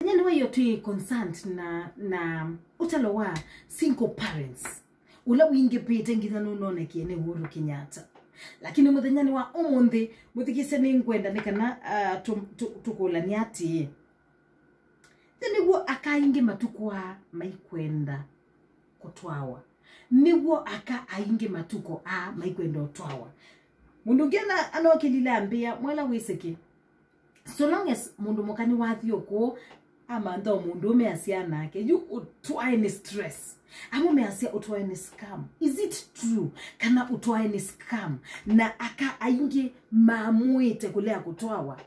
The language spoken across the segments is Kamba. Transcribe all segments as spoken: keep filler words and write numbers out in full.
Nyani wa yo twĩ concerned na, na ũtalo wa single parents, ũla wingĩvĩte nginya nũnonekie nĩ Uhuru Kenyatta. Lakini mũthenyanĩ wa ũmũnthĩ, mũthikĩsye nĩ ngwenda nĩ kana, ah, tũ-, tũ-, tũkũlany'e atĩĩ, nĩ nĩw'o aka aingĩ matukũ aa maikwenda kũtwawa? Nĩw'o aka aingĩ matukũ aa maikwenda ũtwawa? Mũndũ ũngĩ ana-, anokĩlile ambĩa, mwela wĩsĩkĩ, so long as mũndũ mũka nĩwathi ũkũũ, amantha o mũndũũme asya nake, yu ũtwae nĩ stress. Amwe measya ũtwae nĩ scam. Is it true? Kana ũtwae nĩ scam? Na aka aingĩ maamũĩte kũlea kũtwawa?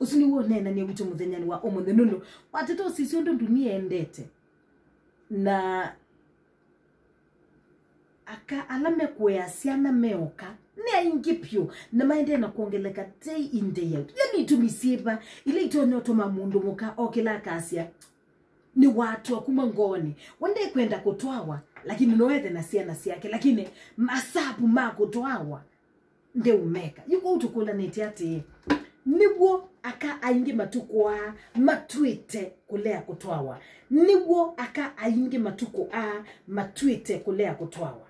Ũsu nĩw'o ũneenany'a witũ mũthenyanĩ wa ũmũnthĩ, nũndũ wateta ũsisya ũndũ ndunia ĩendete. Na aka ala mekũea syana meoka nĩ aingĩ vyũ, na maendee na kwongeleka day in day out. Yaani itumi syĩva ila itonya ũtuma mũndũ mũka okĩla akasya nĩwatwa kuma ngoonĩ? We ndekwenda kũtwawa, lakini no ethe na syana syake, lakini masapu ma kũtwawa ndeũmeka. Yu kwoou tũkũlanĩtye atĩĩ, nĩw'o aka aingĩ matukũ aa matw'ĩte kũlea kũtwawa? Nĩw'o aka aingĩ matukũ aa matw'ĩte kũlea kũtwawa?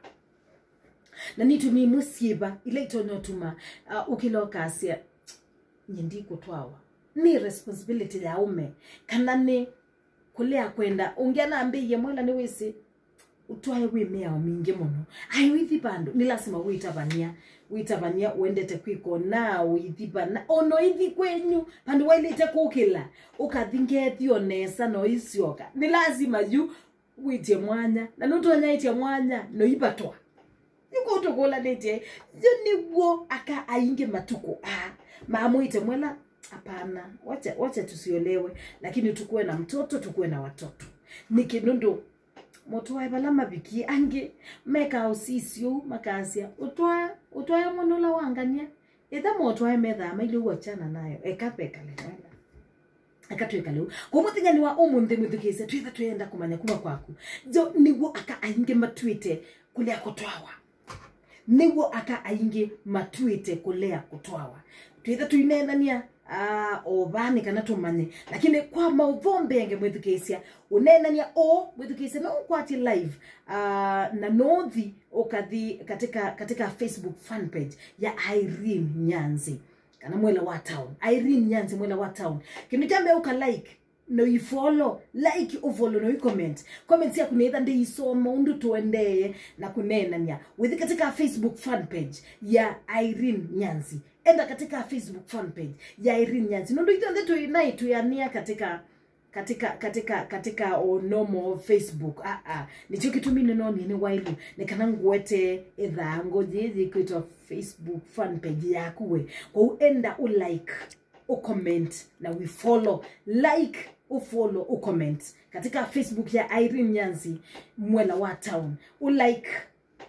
Na nĩ itumi imwe syĩva ila itonya ũtuma, uh, ũkĩla ũkasya, nyie ndikũtwawa? Nĩ responsibility ya ũme, kana nĩ kũlea kwenda? Ũngĩ anambĩie, mwela nĩwĩsĩ, ũtwae wĩ mĩao mingĩ mũno. Ai, ũithi vandũ, nĩ lasima wĩtavany'a, wĩtavany'a ũendete kwĩka ũna, ũithi vana, ona ũithi kwenyu, vandũ wailĩte kũkĩla, ũkathi ngethio nesa na ũisyoka. Nĩ lasima yu wĩtye mwanya, na nũtonyaĩtye mwanya, na ũivatwa. Yu kũu tũkũlanĩtye, yu nĩw'o aka aingĩ matukũ aa maamũĩte mwela, hapana, wacha, wacha tusiolewe, lakini tukuwe na mtoto, tukuwe na watoto. Nĩkĩ? Nũndũ motwae vala mavikie, angĩ mekaa ũsisyo ũu, makasya, ũtwae, ũtwae mwana ũla wangania. Ĩtha motwae methaa mailye ũu, achana nayo, eka vekale mwela. Eka twĩkale ũu. Kwa mũthenyanĩ wa ũmũnthĩ, mwĩthukĩĩsya, twĩtha twĩenda kũmanya kuma kwaku, yo nĩw'o aka aingĩ matw'ĩte kũlea kũtwawa? Nĩw'o aka aingĩ matw'ĩte kũlea kũtwawa? Twĩtha tũineenany'a, ah, o vaa nĩ kana tũmanye, lakini kwa maũvoo mbenge, mwĩthukĩĩsya, ũneenany'a ũũ, mwĩthukĩĩsya, no ũkwatye live, ah, na no ũthi ũkathi katika, katika Facebook fan page ya Irene Nyanzi, kana Mwela wa Town. Irene Nyanzi, Mwela wa Town. Kĩndũ kya mbee, ũka like, no ũi follow, like, ũfollow, no ũi comment. Comments yaku nĩtha ndĩisoma ũndũ tũendee na kũneenany'a. Wĩthi katika Facebook fan page ya Irene Nyanzi. Enda katika Facebook fan page ya Irene Nyanzi. Nũndũ ithyonthe tũi naĩ twĩanĩa katika, katika, katika, katika o normal Facebook. Ah, ah. Nĩkyo kĩtumi nĩnonie nĩ wailu, nĩ kana ngwete ĩthango yĩĩ yĩkwĩtwa Facebook fan page yaku we. Kwoou enda ũ like, ũ comment, na we follow. Like, ũ follow, ũ comment katika Facebook ya Irene Nyanzi, Mwela wa Town. Ũ like,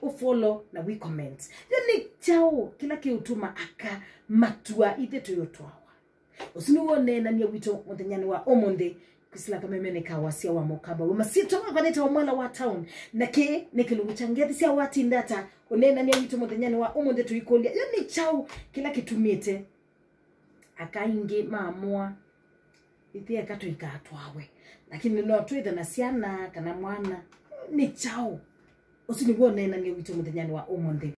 ũ follow, na we comment. Yo nĩ kyaũ kĩla kĩũtuma aka matua ithe tũyũtwawa? Ũsu nĩw'o ũneenany'a witũ mũthenyanĩ wa ũmũnthĩ. Kwĩsĩla kamemenĩ ka wasya wa mũkamba wĩ masyĩtwa makwa nĩtawa Mwela wa Town, na kĩĩ nĩ kĩlungu kya ngethi sya Watinda Ata. Ũneenany'a witũ mũthenyanĩ wa ũmũnthĩ tũikũlya, yo nĩ kyaũ kĩla kĩtumĩte aka aingĩ maamũa ithyĩ eka tũikatwawe, lakini no twĩthe na syana kana mwana? Nĩ kyaũ? Ũsu nĩw'o ũneenany'a witũ mũthenyanĩ wa ũmũnthĩ.